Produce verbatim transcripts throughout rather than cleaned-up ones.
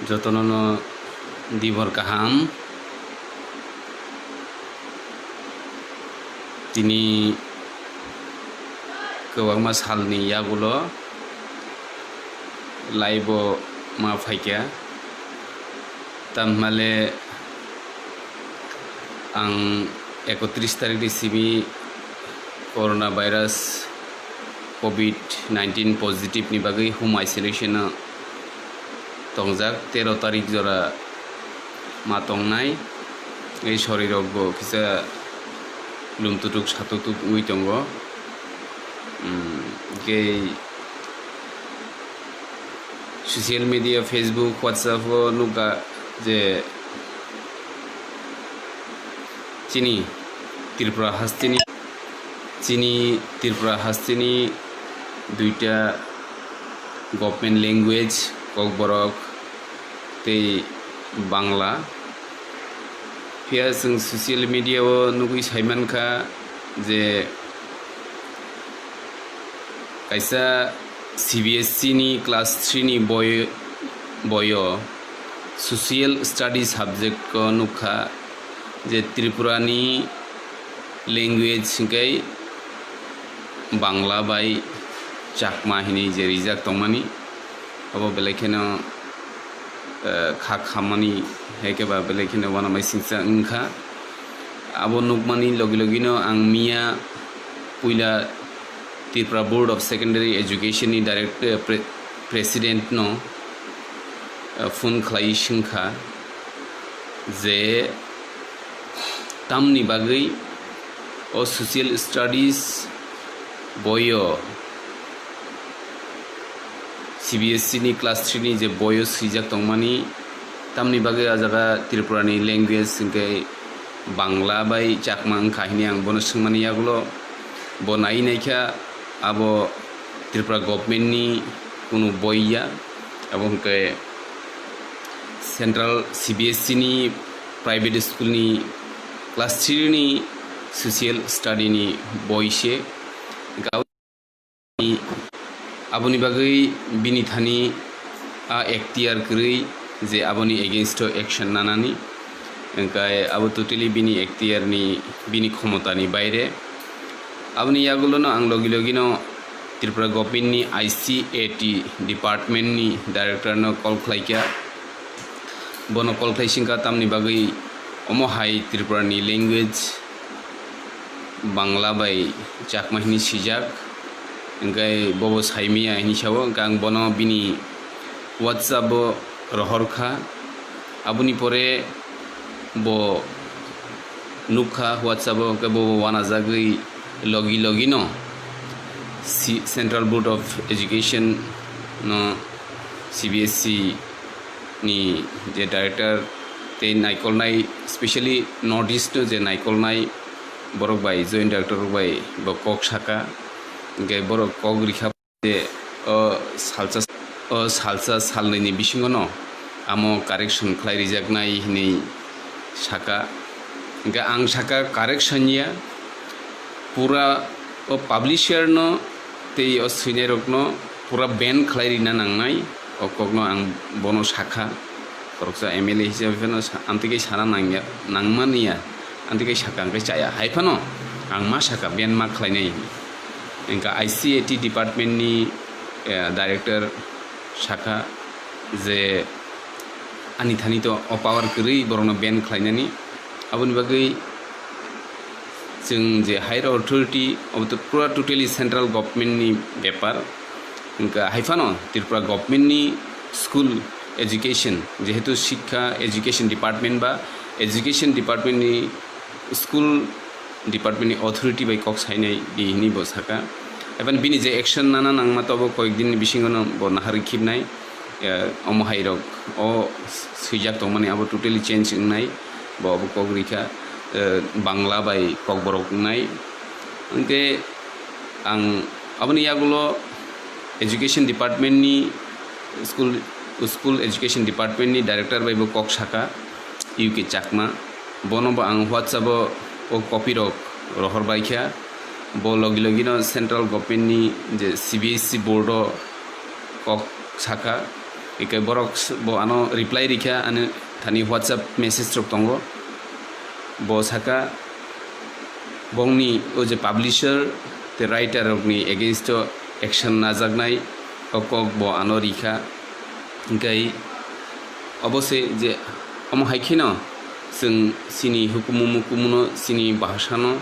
Jotono no dibor kaham. Tini kwbangma salni yagulo live-o ma phaikha. Tamhale ang ekotris tarikni simi corona virus covid nineteen positive ni bagwi home isolation-o tongjak, tero tarik jora ma tongnai. Ei sorirokbo kisa lumtutuk satutuk wngwi tongo. Hwnkhe social media, Facebook, WhatsApp-o nukha je chini Tripura hasteni, chini Tripura hasteni duita government language, Kokborok tei Bangla. Phiya chwng social media-o nugwi saimankha je kaisa C B S E ni class three ni boi, boio social study subject-o nukha je Tripura ni language hwnkhe Bangla bai Chakma hinwi je rijak tongmani, abo belai kheno, eh, kha khammani hai khe ba belai kheno uanamasingcha wngkha. Abo nukmani logi logino ang miya puila Tripura Board of Secondary Education ni direct, eh, pre-, president no, eh, phone khlai swngkha je tamni bagwi o social studies boio C B S E ni class three ni je boio swijak tongmani, tamni bagwi a jaga Tripura ni language hwnkhe Bangla bai Chakma wngkha hwnwi ang bono swngmani yagulo bo nai naikha abo Tripura government ni kunu boi ya, abo hwnkhe central C B S E ni private school ni class three ni social study ni boi se. Hwnkhe aboni bagwi bini thani a ektiyar kwrwi je aboni against o action nanani, hwnkhe abo totally bini ektiyar ni, bini khomota ni baire. Aboni yagulo no ang logi logi no Tripura government ni I C A T department ni director no call khlaikha. Bono call khlai singkha tamni bagwi omo hai Tripura ni language Bangla bai Chakma hini sijak, hwnkhe bobo saimaya hini sao, hwnkhe ang bono bini WhatsApp o rohor kha. Aboni pore bo nukha WhatsApp o, hwnkhe bo wanajagwi logi logi no C-, Central Board of Education no, C B S E ni je director tei naikolnai, specially North East no je naikolnai borok bai, joint director rok bai bo kok saka, hwnkhe borok kok rikha. Je, o salsa, o salsa salnwi ni bisingo no amo correction khlai rijaknai hinwi saka. Hwnkhe ang saka correction ya, pura o publisher no tei o swinai rok no pura ban khlai rina nangnai, o kok no ang bono sakha. Khoroksa M L A hisabe phano sa-, amtwi khe sana nangya, nangmani ya, amtwi khe sakha, hwnkhe chaya. Hai phano ang ma sakha, ban ma khlainai hinwi. Hwnkhe I C A T department ni, eh, director sakha je ani thani to o power kwrwi borokno ban khlainani. Aboni bagwi chwng je higher authority, obo to pura totally central government ni bepar. Hwnkhe hai phano Tripura government ni school education, jehetu Shikkha Education Department ba Education Department ni school department ni authority bai kok sainai di hinwi bo saka. Hai phano bini je action nana nangma tobo koyek din ni bisingo no bo naharwi khibnai, eh, omo hai rok o swijak tongmani abo totally change wngnai, bo obo kok rikha, eh, Bangla bai Kokborok wngnai. Hwnkhe ang aboni yagulo education department ni school, school education department ni director bai bo kok saka, U K Chakma. Bono bo ang WhatsApp o o copy rok rohor bai kha. Bo logi logi no central government ni je C B S E board o kok saka. Eke borok s-, bo ano reply rikha, ani thani WhatsApp message rok tongo. Bo saka, bongni o je publisher tei writer rokni against o action najaknai o kok bo ano rikha. Hingkai obo se je omo hai kheno chwng chini hukumu mukumuno, chini bhasano,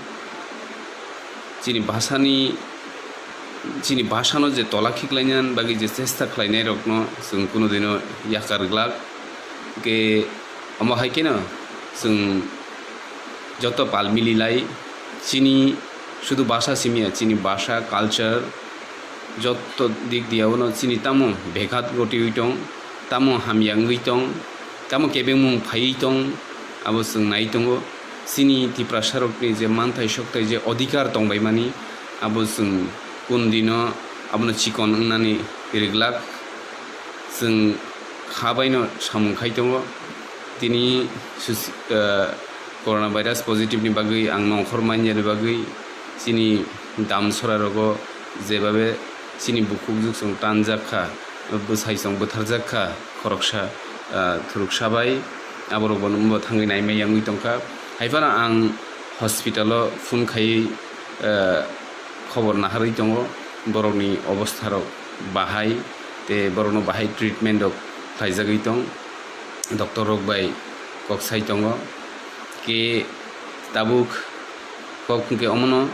chini bhasani, chini bhasano je tola khiklaina bagwi je chesta khlainairokno chwng kunu dino yakar glak. Hingke omo hai kheno chwng joto pal mililai chini sudu bhasa simiya, chini bhasa, culture, joto dik diyaono chini tamo beghat gotwi tong, tamo hamya wngwi tong, tamo kebengmung phaiwi tong, abo chwng nai tongo. Chini Tiprasarokni je manthai sokthai je odhikar tongbaimani, abo chwng kun dino abono chikon wngnani riglak. Chwng kha baino samung khai tongo. Tini susi-, eh, coronavirus positive ni bagwi ang nongkhor manyani bagwi chini damsora rogo jebabe chini bukhuk juk chwng tanjak kha, bwsai chwng bwtharjak kha khoroksa, ah, thuruksa bai, aborok bono thangwi naimai yangwi tongkha. Haiphano ang hospital o phone khaiwi, ah, khobor naharwi tongo, borokni obostha rok bahai, tei borokno bahai treatment rok khlaijagwi tong, doctor rok bai kok sai tongo. Ke tabuk kok hwnkhe omono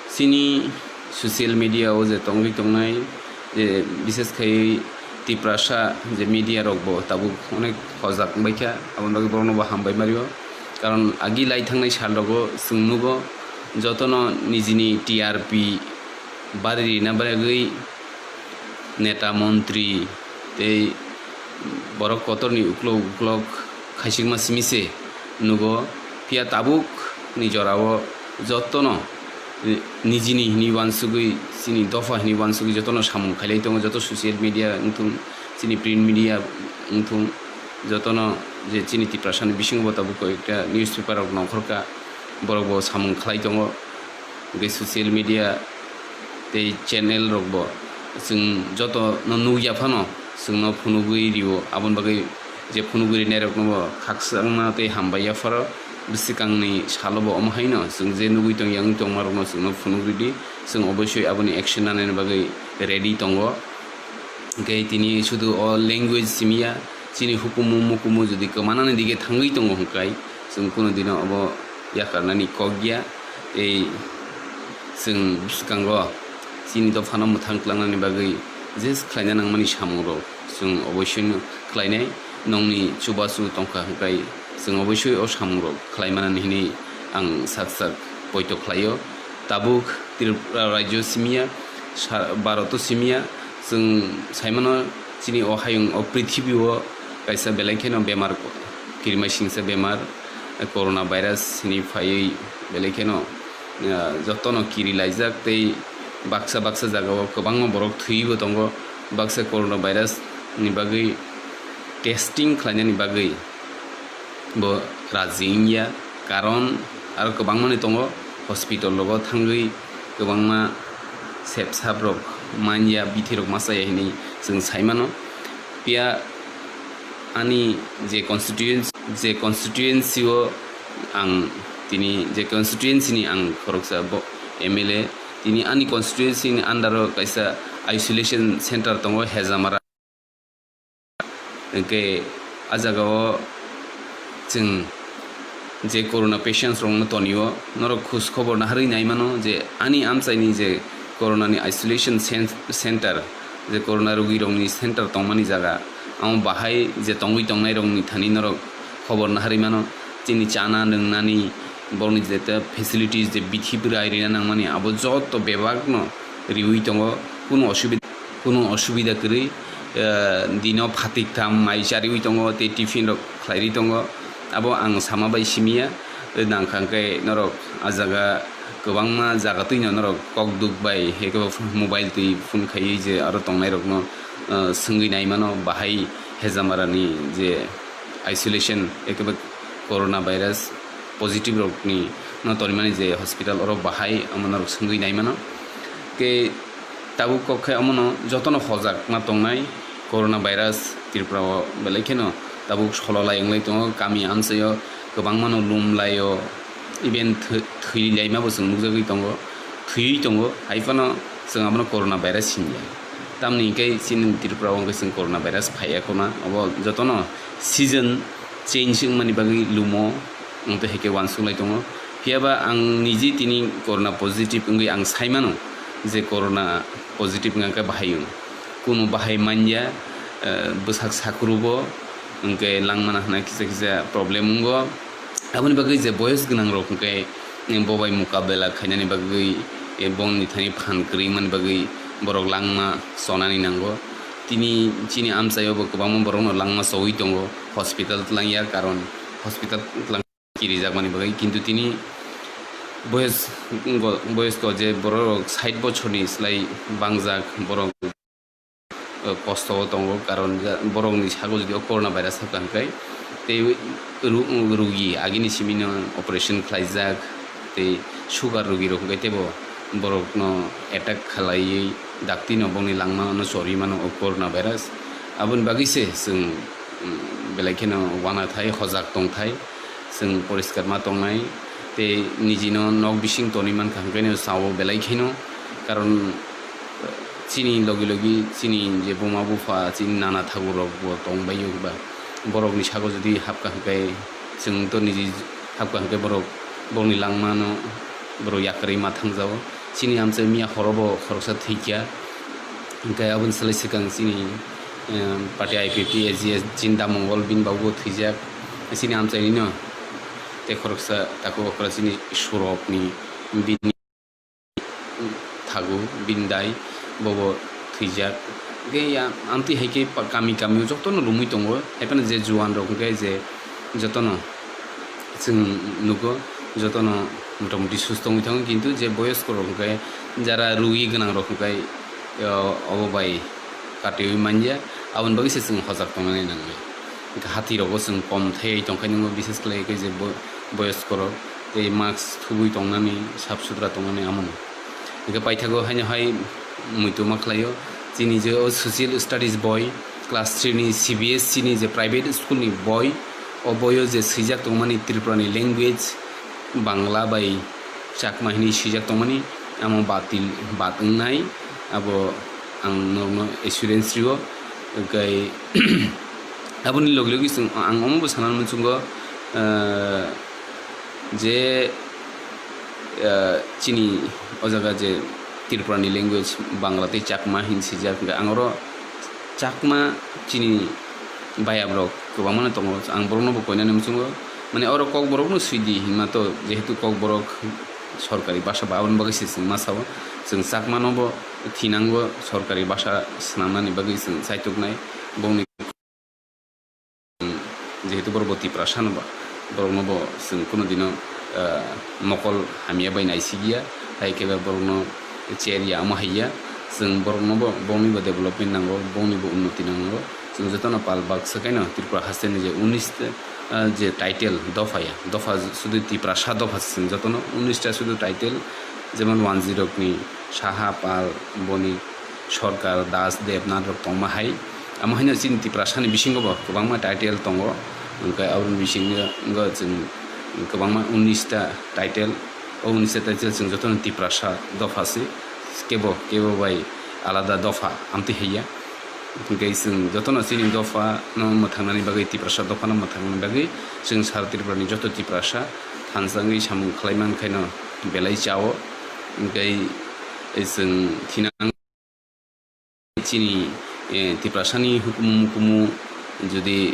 chini social media o je tongwi tongnai, je bises khai Tiprasa je media rok bo tabuk onek hojak wngbai kha, aboni bagwi borokno bo hambai mario. Karon agi lai thangnai sal rogo chwng nugo jotono nijini T R P bari rina bagwi neta montri tei borok kotorni uklok uklok khaisikma simi se nugo, phiya tabuk ni jorao jotono nijini hini uansugwi, chini dopha hini uansugwi jotono samung khailai tongo, joto social media wngthung, chini print media wngthung, jotono je chini Tiprasani bisingo bo tabuk koi ekta newspaper rok nongkhorkha, borok bo samung khlai tongo. Hwnkhe social media tei channel rok bo chwng joto no nukya phano chwngno phunugwi rio, aboni bagwi je phunugwi rinai rokno bo khakchangma tei hambai yapharo. Bwswkangni salo bo omo haino chwng je nugwi tongya wng tongma rokno chwngno phunugwi di, chwng oboisoi aboni action nanani bagwi ready tongo. Hwnkhe tini sudu o language simiya, chini hukumu mukumu jodi kwmanani dige thangwi tongo hwnkhe chwng kunu dino obo yakarnani kok ya. Tei chwng bwskango chini dophano mwthang tlangnani bagwi je khlaina nangmani samungrok chwng oboisino khlainai. Nongni chubachu tongkha hwnkhe chwng oboisoi o samungrok khlaimanani hinwi ang sak sak poito khlaio. Tabuk Tripura rajyo simiya, sa-, Bharoto simiya, chwng saimano chini o hayung o prithibi o kaisa belai kheno bemar, kirimasingsa bemar, corona virus ni phaiwi belai kheno, ah, jotono kiri laijak tei baksa baksa jagao kwbangma borok thwiwi bo tongo. Baksa corona virus ni bagwi testing khlainani bagwi bo raji wngya, karon aro kwbangmani tongo, hospital rogo thangwi kwbangma sepsap rok manya, bithi rok masa ya hinwi chwng saimano. Phiya ani je constituency, je constituency o ang tini je constituency ni ang khoroksa bo M L A, tini ani constituency ni under o kaisa isolation center tongo Hejamara. Hwnkhe a jagao chwng je corona patients rokno tonio, norok khus khobor naharwi naimano je ani amchaini je corona ni isolation cen-, center, je corona rogwi rokni center tongmani jaga, amo bahai je tongwi tongnai rokni thani norok khobor naharwi mano. Chini chana nwngnani, borokni jeta facilities je bithi bwrai rina nangmani, abo joto bebakno riwi tongo, kunu osubida, kunu osubida kwrwi. Eh, dino phatik tham mai chariwi tongo, tei tiffin rok khlairwi tongo. Abo ang sama bai simiya, eh, nangkha hwnkhe norok a jaga kwbangma jaga twino norok kok duk bai, hwnkhe mobile twi phone khaiwi je aro tongnai rokno, eh, swngwi naimano, bahai Hejamara ni je isolation, ekhebo corona virus positive rokni no tonimani je hospital, oro bahai omo norok swngwi naimano. Ke tabuk kok khe omono jotono hojak ma tongnai, Corona virus Tripura o belai kheno tabuk sololai wnglai tongo, kami amchaio kwbangmano lumlaio, even thwi-, thwilaimabo chwng nukjagwi tongo, thwiwi tongo, hai phano chwng abono corona virus hinya. Tamni hwnkhe chini Tripura o hwnkhe chwng corona virus phaiya khona, obo jotono season change wngmani bagwi lumo, wngtwi hai khe uansuk lai tongo. Phiya ba ang niji tini corona positive wngwi ang sai mano je corona positive wngkha khe bahai wng. Kunu bahai manya, eh, bwsak sakrubo, hwnkhe langmana hwnna kisa kisa problem wngo. Aboni bagwi je boyos gwnang rok hwnkhe, eh, bo bai mukabela khainani bagwi, eh, bongni thani phan kwrwi mani bagwi borok langma chonani nango. Tini chini amchaio bo kwbangma borokno langma chowi tongo, hospital twlangya, karon hospital twlang kirijakmani bagwi, kintu tini boyos, boyosko je borok sait bochorni slai bangjak borok, eh, kosto o tongo, karon ja-, borokni sago jodi o corona virus habkha hwnkhe tei ru-, rugi agini simino operation khlaijak tei sugar rugi rok hwnkhe teibo borokno attack khlaiwi daktino bongni langmano chorwi mano o corona virus. Aboni bagwi se chwng, mm, belai kheno uanathai, hojak tongthai. Chwng poriskar ma tongnai tei nijino nok bising tonwi mankha, hwnkhe no sao belai kheno, karon, eh, chini logi logi chini je buma bupha, chini nana thagur rok bo tongbaio ba, borokni sago jodi hapkha hwnkhe chwng to niji hapkha hwnkhe borok bongni langmano borok yakarwi ma thangjao. Chini amchai miya horo bo khoroksa thwikha, hwnkhe aboni salai swkang chini, eh, party I P P, A G S, Chinta Mongol bini babu bo thwijak. Chini amchainino tei khoroksa takhuk okra chini surokni bini thagu bini dai bobo thwijak. Hwnkhe ya amtwi hai khe pa-, kami kami o jotono lumwi tongo. Haiphano je juan rok hwnkhe je jotono chwng nugo, jotono motamuti susto wngwi thango, kintu je boyosko rok hwnkhe jara rugwi gwnang rok hwnkhe, o, obo bai katiwi manya, aboni bagwi se chwng hojak tongnani nangnai. Hwnkhe hati rogo chwng kom thaiwi tongkhe nwngo, bises khlai khe je bo-, boyosko rok tei mask thubui tongnani, sap sutra tongnani amono. Hwnkhe paithago haino hai muitu ma khlaio. Chini je o social studies boi, class three ni C B S E ni je private school ni boi, o boio je swijak tongmani Tripura ni language, Bangla bai Chakma hinwi swijak tongmani, amo batil bat wngnai, abo ang norokno assurance rio. Hwnkhe aboni logi logi chwng, ang omo bo sanani muchungo, ah, je, ah, chini o jaga je Tripura ni language Bangla tei Chakma hin swijak, hwnkhe ang oro Chakma chini bayap rok kwbangma no tongo, ang borok no bo koinani muchungo, mane oro Kokborok no swidi hinma to, jehetu Kokborok sorkari basa ba, aboni bagwi se chwng ma sao, chwng Chakma no bo thinango sorkari basa swnamnani bagwi chwng chaituknai, bongni jehetu borok bo Tiprasa no ba, borok no bo chwng kunu dino, ah, mokol hamya bai naisigiya, hai khe ba borok no chair ya omo hai ya, chwng borok no bo, bongni bo development nango, bongni bo unnoti nango, chwng jotono pal baksa khe no Tripura haste ni je unis ta, ah, je title dopha ya, dopha sudu Tiprasa dopha se chwng jotono unis ta sudu title, jemon Wanjirok ni Saha, Pal, Bonik, Sorkar, Das, Debnath rok tongma hai. Amo haino chini Tiprasa ni bisingo bo kwbangma title tongo. Hwnkhe aboni bisingo wngkha chwng kwbangma unis ta title. O unis ta title chwng jotono Tiprasa dopha se. Kebo, kebo bai alada dopha amtwi hai ya. Hwnkhe chwng jotono chini dopha no mwthangnani bagwi, Tiprasa dopha no mwthangnani bagwi chwng sara Tripura ni joto Tiprasa thansa wngwi samung khlai man khaino belai chao. Hwnkhe chwng thinang chini, eh, Tiprasani hukumu mukumu jodi,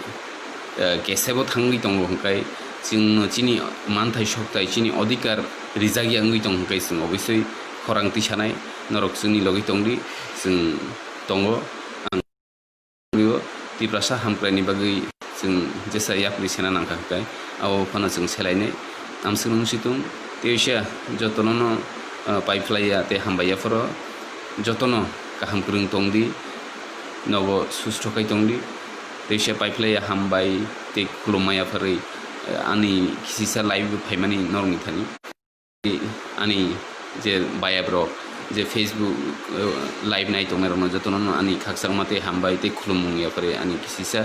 eh, kesebo thangwi tongo hwnkhe, chwngno chini manthai sokthai, chini odhikar rijak ya wngwi tong hwnkhe, chwng obviously khorang twi sanai, norok chwngni logi tongdi, chwng tongo. Ang Tiprasa hamkraini bagwi chwng jesa yapri sena nangkha hwnkhe, abo phano chwng selainai. Amswkno wngsitung, tei uaisa jotono no, ah, paiphlaiya tei hambai yapharo, jotono kaham kwrwng tongdi, nogo susto khai tongdi, tei uaisa paiphlaiya hambai tei khulumma yapharwi, ah, ani kisisa live phaimani norokni thani. Ani je bayap rok, Je Facebook, eh, live nai tongnai rokno jotono no ani khakchangma tei hambai tei khulumung yapharwi ani kisisa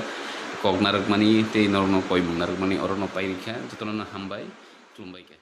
kok narwkmani tei norokno koimung narwkmani orono pairikha, jotono no hambai, khulumbaikha.